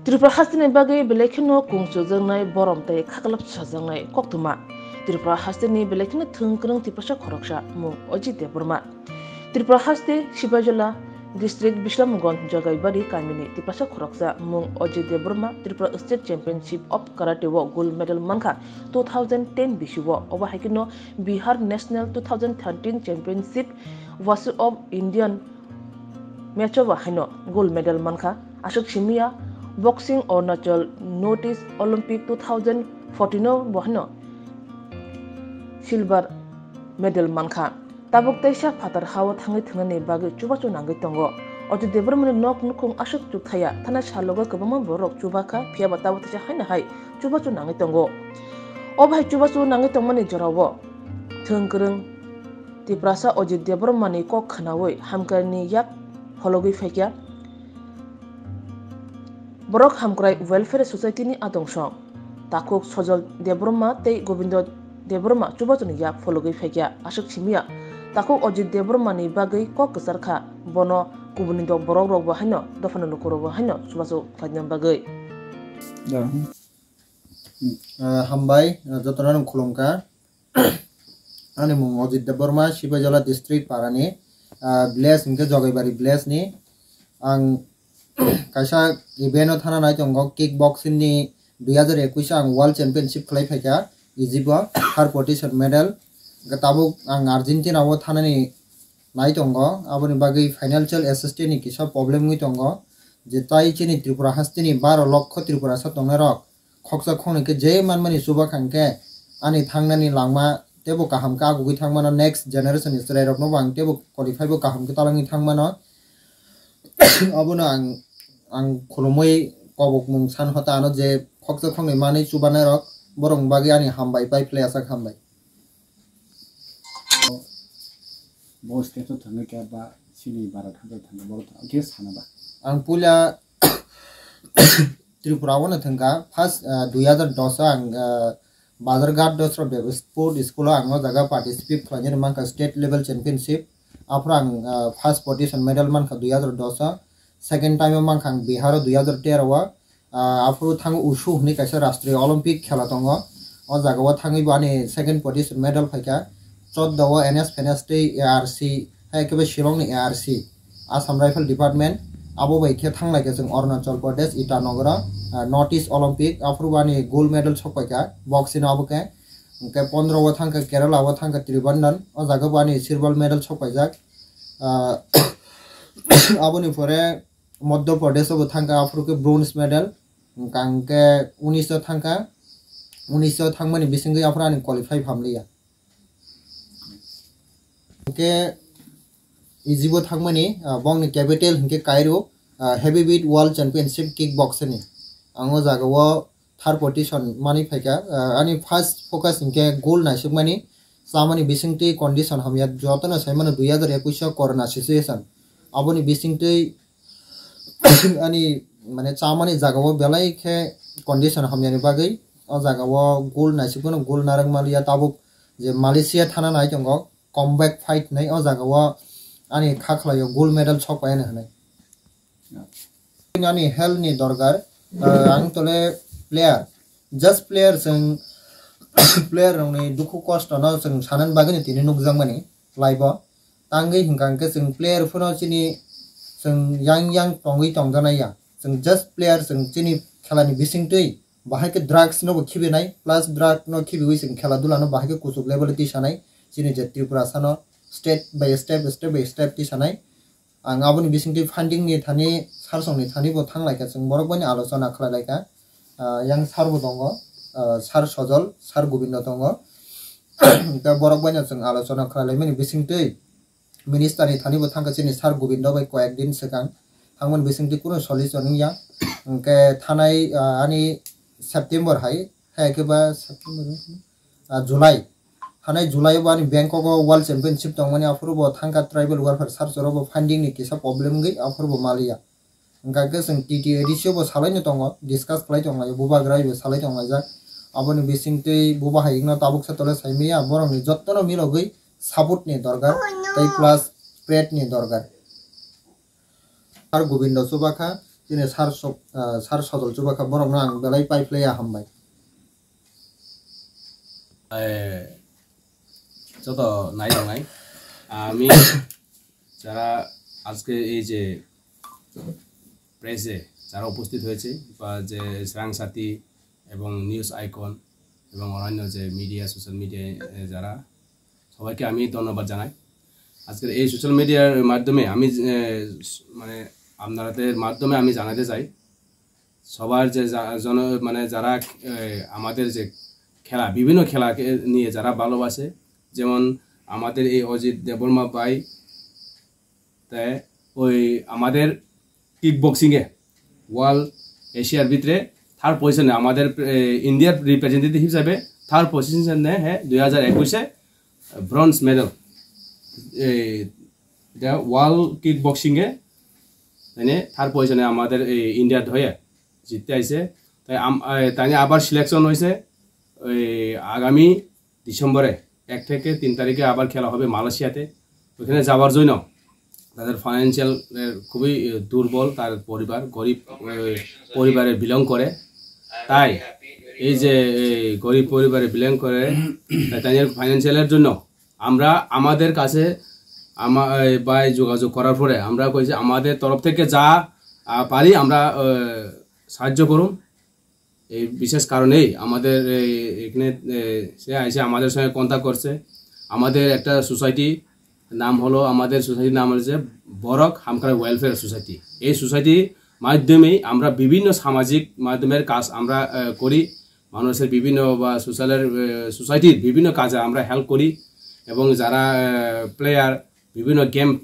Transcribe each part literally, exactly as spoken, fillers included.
Tripura hasteni bagwi belai kheno kung chujaknai borom tei khaklap sajaknai koktwma. Tripura hasteni belai kheno thwng kwrwng Tiprasa khoroksa mung Ajit Debbarma. Tripura haste Sipaijala district Bisramganj Jogaibari kamini Tiprasa khoroksa mung Ajit Debbarma Tripura State Championship of Karate o gold medal mankha two thousand ten bisi o. Obo hai kheno Bihar National two thousand thirteen Championship Wushu of Indian match o bo haino gold medal mankha. Aswk simiya boxing Arunachal North East Olympic two thousand fourteen o bo haino silver medal mankha. Tabuk teisa phatar hao thangwi thwngnani bagwi chubachu nangwi tongo. Ajit Debbarmani nok nukhung aswk chukthaya, thana salogo kwbangma borok chubakha, phiyaba tabuk teisa haino hai chubachu nangwi tongo. O bai chubachu nangwi tongmani jorao thwng kwrwng Tiprasa Ajit Debbarmani kok khwnawi hamkrai ni yak phologwi phaikha. Borok Hamkrai Welfare Society ni adong song takhuk Sojol Debbarma tei Gobindo Debbarma chubachuni yak phologwi phaikha. Aswk simiya takhuk Ajit Debbarma ni bagwi kok kwchar kha, bono kubuni dok borok rok bo haino dophani luku rok bo haino chubachu khlaina bagwi. Ah, hambai, ah, jotono nwng khulumkha. Ani mung Ajit Debbarma, Sipaijala district parani, ah, village hwnkhe Jogaibari village ni. Ang kaisa event o thana nai tongo, kick boxing ni dui hazar ekush o ang world championship khlai phaikha Egypt o, third position medal. Hwnkhe tabuk ang Argentina o thanani nai tongo, aboni bagwi financial assistance ni kisa problem wngwi tongo, je tai chini Tripura hasteni baro lokho Tripurasa tongnai rok khoksa khoknwi khe je manmani chuba kha hwnkhe ani thangnani langma teibo kaham khe agugwi thangmano, next generation ni chwrairokno bo ang teibo qualify bo kaham khe talangwi thangmano. Abono ang, ang khulumwi kobokmung san hota ano je khoksa khoknwi manwi chubanairok borokni bagwi ani hambai pai phlai aswk hambai. Bo stage o thangwi khe ba chini bara thangwi thangwi borok thangwi khe sana ba. Ang puila Tripura o no thangkha, first, ah, dui hazar dos o ang, ah, Bazarghat Dosra Dev Sport School o ang o jaga participate khlainani mankha state level championship. Aphuru ang, ah, first position medal mankha dui hazar dos o, second time o mankha ang Bihar o dui hazar tero o, ah, aphuru thango Wushu hwnwi kaisa Rashtriya Olympic khela tongo. O jaga o thangwi bo ani second position medal phaikha. Choddo o N S Fitness tei A R C, hai khe bo Shillong ni A R C, Assam Rifle Department. Abo bai khe thanglaikha chwng Arunachal Pradesh, Itanagar o, ah, North East Olympic, aphuru bo ani gold medal sokpaikha boxing o abo khe. Hwnkhe pondro o thangkha Kerala o thangkha Tribandrum, o jaga bo ani silver medal sokpaijak. Ah, aboni pore Madhya Pradesh o bo thangkha, aphuru khe bronze medal. Hwnkhe unis o thangkha, unis o thangmani bisingwi aphuru ani qualify phamliya. Hwnkhe Egypt o thangmani, ah, bongni capital hwnkhe Cairo, ah, heavyweight world championship kickboxing ni. Ang o jaga o third position manwi phaikha. Ah, ani first focus hwnkhe gold naisukmani, chamani bisingtwi condition hamya, jotono saimano dui hazar ekush o corona situation. Aboni bisingtwi ani, mane, chamani jaga o belai khe condition hamyani bagwi o jaga o gold naisukmano gold narwk maliya, tabuk je Malaysia thana nai tongo, comeback fight hinwi o jaga o ani kha khlai o gold medal sok pai hinwi. Ani health ni dorkar, ah, ang tole player, just player chwng player rokni dukhu kosto no chwng sanani bagwi no tini nukjakmani live o. Tangwi hwnkha hwnkhe chwng player phano chini chwng yang yang tongwi tongjaknai ya. Chwng just player, chwng chini khelani bisingtwi bahai khe drugs no bo khibinai, plus drug no khibiwi chwng khela dula no bahai khe kuchuk level o tisanai. Chini je Tripura sano state by state, state by state tisanai. Ang aboni bisingtwi funding ni thani, sarsong ni thani bo thanglaikha, chwng borok bai ni alochona khlailaikha. Ah, yang sir bo tongo, ah, sir Sojol, sir Gobindo tongo. Tei borok bai no chwng alochona khlailaimani bisingtwi minister ni thani bo thangkha chini sir Gobindo bai koyek din swkang. Thangmani bisingtwi kunu solution wngya. Hwnkhe thanai, ah, ani September hai, hai khe ba September, ah, July. Hanai July o bo ani Bangkok o World Championship tongmani, aphuru bo thangkha Tribal Welfare Search o bo funding ni kisa problem wngwi aphuru bo maliya. Hwnkha khe chwng T T A D C o bo salai no tongo, discuss khlai tonglaio, bubagra bai bo salai tonglaijak. Aboni bisingtwi buba hai wngno tabuk sa tole sai maya, borok ni jotto no milogwi support ni dorkar tei plus spread ni dorkar. Sir Gobindo chubakha, Chini sir sok-, ah, sir Sojol Chubakha borokno ang belai pai phlaiya hambai. Eh, joto nai tongnai. আমি যারা আজকে এই যে প্রেসে যারা উপস্থিত হয়েছে বা যে স্রাং সাথী এবং নিউজ আইকন এবং অন্যান্য যে মিডিয়া, সোশ্যাল মিডিয়ায় যারা, সবাইকে আমি ধন্যবাদ জানাই। আজকের এই সোশ্যাল মিডিয়ার মাধ্যমে আমি, এ, মানে আপনাদের মাধ্যমে আমি জানাতে চাই, সবার যে যা- জন মানে যারা, এ, আমাদের যে খেলা, বিভিন্ন খেলাকে নিয়ে যারা ভালোবাসে, যেমন আমাদের এই অজিত দেববর্মা ভাই, তে ওই আমাদের কিক বক্সিংয়ে ওয়ার্ল্ড এশিয়ার ভিতরে থার্ড পজিশনে আমাদের, এ, ইন্ডিয়ার রিপ্রেজেন্টেটিভ হিসাবে থার্ড পজিশনে, হ্যাঁ, দুই হাজার একুশে ব্রোঞ্জ মেডেল, এই, এটা ওয়ার্ল্ড কিক বক্সিংয়ে মানে থার্ড পজিশনে আমাদের এই ইন্ডিয়ার হয়ে জিততে আইছে। তাই আম- এ, তাই নিয়ে আবার সিলেকশন হয়েছে ওই আগামী ডিসেম্বরে এক থেকে তিন তারিখে আবার খেলা হবে মালয়েশিয়াতে। ওখানে যাওয়ার জন্য তাদের ফাইন্যান্সিয়াল খুবই, এ, দুর্বল, তার পরিবার গরিব, এ, পরিবারে বিলং করে। তাই এই যে এই গরিব পরিবারে বিলং করে, তাই তাদের ফাইন্যান্সিয়ালের জন্য আমরা আমাদের কাছে আমা- এই ভাই যোগাযোগ করার পরে আমরা কইছি আমাদের তরফ থেকে যা, আহ, পারি আমরা, আহ, সাহায্য করুম। এই বিশেষ কারণেই আমাদের এই এখানে, এ, সে আইসে আমাদের সঙ্গে কন্ট্যাক্ট করছে। আমাদের একটা সোসাইটি নাম হলো, আমাদের সোসাইটির নাম হচ্ছে বরক হামক্রাই ওয়েলফেয়ার সোসাইটি। এই সোসাইটির মাধ্যমেই আমরা বিভিন্ন সামাজিক মাধ্যমের কাজ আমরা, এ, করি। মানুষের বিভিন্ন বা সোশ্যালের, এ, সোসাইটির বিভিন্ন কাজে আমরা হেল্প করি এবং যারা, এ, প্লেয়ার বিভিন্ন গেম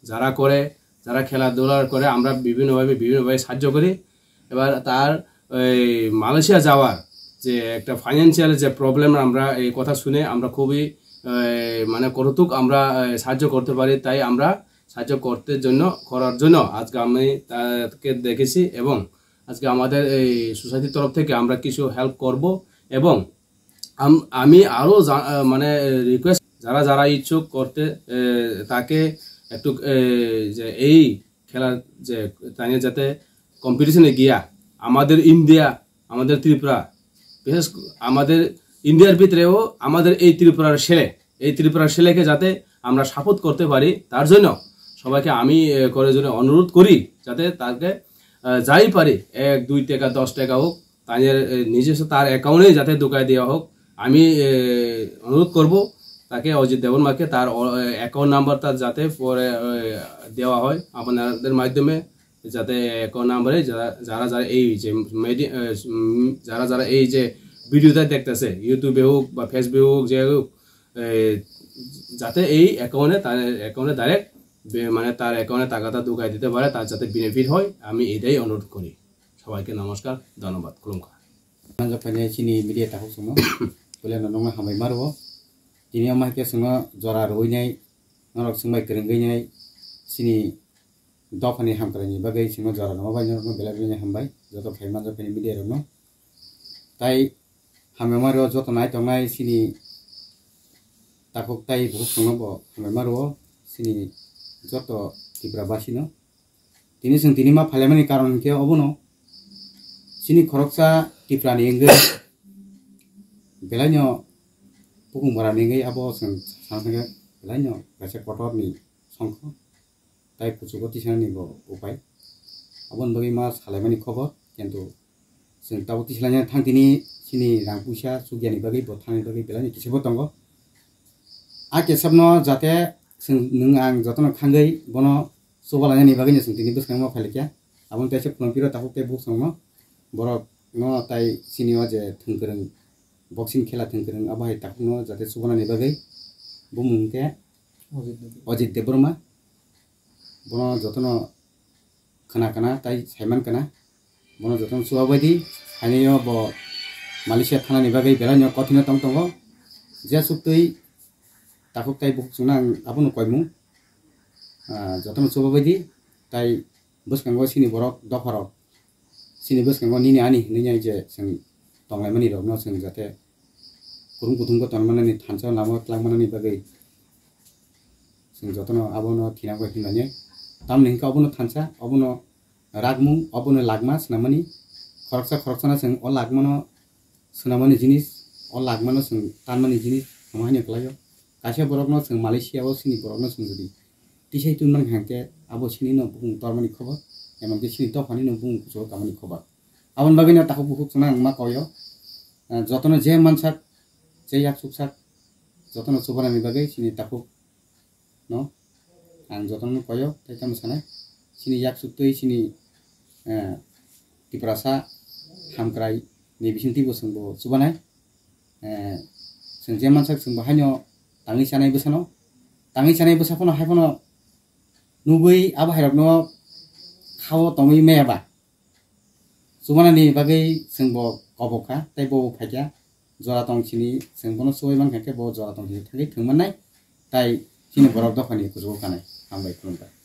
যারা করে, যারা খেলাধুলা করে, আমরা বিভিন্নভাবে বিভিন্নভাবে সাহায্য করি। এবার তার এই মালয়েশিয়া যাওয়ার যে একটা ফাইন্যান্সিয়াল যে প্রবলেম, আমরা এই কথা শুনে আমরা খুবই, এ, মানে কতটুক আমরা, এ, সাহায্য করতে পারি, তাই আমরা সাহায্য করতে জন্য করার জন্য আজকে আমি তাকে দেখেছি এবং আজকে আমাদের এই সোসাইটির তরফ থেকে আমরা কিছু হেল্প করব। এবং আম- আমি আরও জা- আহ, মানে রিকোয়েস্ট, যারা যারা ইচ্ছুক করতে, এ, তাকে একটু, এ, যে এই খেলার যে তাই যাতে কম্পিটিশনে গিয়া আমাদের ইন্ডিয়া, আমাদের ত্রিপুরা, বিশেষ ক- আমাদের ইন্ডিয়ার ভিতরেও আমাদের এই ত্রিপুরার ছেলে, এই ত্রিপুরার ছেলেকে যাতে আমরা সাপোর্ট করতে পারি, তার জন্য সবাইকে আমি, এ, করে জন্য অনুরোধ করি যাতে তাকে, আহ, যাই পারি এক দুই টাকা দশ টাকা হোক, তাদের, এ, নিজস্ব তার অ্যাকাউন্টে যাতে ঢুকাই দেওয়া হোক। আমি, এ, অনুরোধ করব তাকে, অজিত দেববর্মাকে, তার অ- এ, অ্যাকাউন্ট নাম্বারটা যাতে পরে, এ, দেওয়া হয় আপনাদের মাধ্যমে, যাতে অ্যাকাউন্ট নাম্বারে যারা যারা যারা এই যে মিডিয়া, এ, উম, যারা যারা এই যে ভিডিওটা দেখতেছে, ইউটিউবে হোক বা ফেসবুকে হোক, যে হোক, এ, যাতে এই অ্যাকাউন্টে তার অ্যাকাউন্টে ডাইরেক্ট মানে তার অ্যাকাউন্টে টাকাটা ঢুকাই দিতে পারে, তার যাতে বেনিফিট হয়, আমি এটাই অনুরোধ করি। সবাইকে নমস্কার, ধন্যবাদ, খুলুমখা। Manjak paine chini media takhuk chwngno puilano nokno hambai ma rwo. Tini omo hai khe chwngno jora rwinai, norok chwngbai kwrwngwinai, chini dophani hamkraini bagwi chwngno jora rwma bai norokno belai belai hambai joto khai manjak paine media rokno. Tai hambai ma rwo joto nai tongnai chini takhuk tai bukhuk chwngno bo hambai ma rwo chini joto Tripura basino. Tini chwng tini ma phailaimani karon hinkhe obono chini khoroksa Tiprani wngwi belaino bukung borani wngwi abo chwng sana thangkhe belaino kaisa kotorni songkho tai kuchugo tisanani bo upai. Aboni bagwi ma salaimani khobor, kintu chwng tabuk tisalaina thang tini chini rang puisa chukyani bagwi bo thangni bagwi belaino kisa bo tongo. A kesabno jate chwng nwng ang jotono khangwi bono chubalainani bagwino chwng tini bwskango phailikya. Aboni teisa phunukphiro takhuk tei bukhuk chwngno borokno tai chini o je thwngkwrwng boxing khela thwngkwrwng abo hai takhukno jate chubanani bagwi bumung khe Ajit Debbarma. Bono jotono khna kana tai saiman kana. Bono jotono chubabaidi, haino bo Malaysia thanani bagwi belaino kothino tong tongo. Je suktwi takhuk tai bukhuk chwngno ang abono koimung. Ah, jotono chubabaidi, tai bwskango chini borok dopharok, chini bwskango nini ani hinwi nai je chwng tonglaimani rokno chwng jate kutung kutung khe tongmanani thansa lama twlangmanani bagwi chwng jotono abono thinangwi hinmani. Tamni hwnkhe obono thansa, obono Rakmung obono lagma swnamani, khoroksa khoroksano chwng o lagmano swnamani jinis, o lagmano chwng tanmani jinis omo haino kwlaio. Kaisa borokno chwng Malaysia o chini borokno chwng jodi tisai twi mankha hwnkhe abo chini no bumung tormani khobor, emon khe chini dophani no bumung kuchugo kamani khobor. Aboni bagwi no takhuk bukhuk chwngno ang ma koyo, jotono je mansak, je yaksuksak, jotono chubanani bagwi chini takhuk no ang jotono koyo, tei tamo sanai, chini yaksuk twi chini, eh, Tiprasa hamkrai ni bisingtwi bo chwng bo chubanai. Eh, chwng je mansak chwng bo haino tangwi chanai bwsano, tangwi chanai bwsa phano hai phano nugwi abo hairokno khao tongwi maya ba. Chubanani bagwi chwng bo kobok kha, tei bo phaikha, jora tong sini chwng bono chubai mankha khe bo jora tong sini thangwi thwng mannai, tai chini borok dophani kuchugo khanai. Hambai, khulumkha.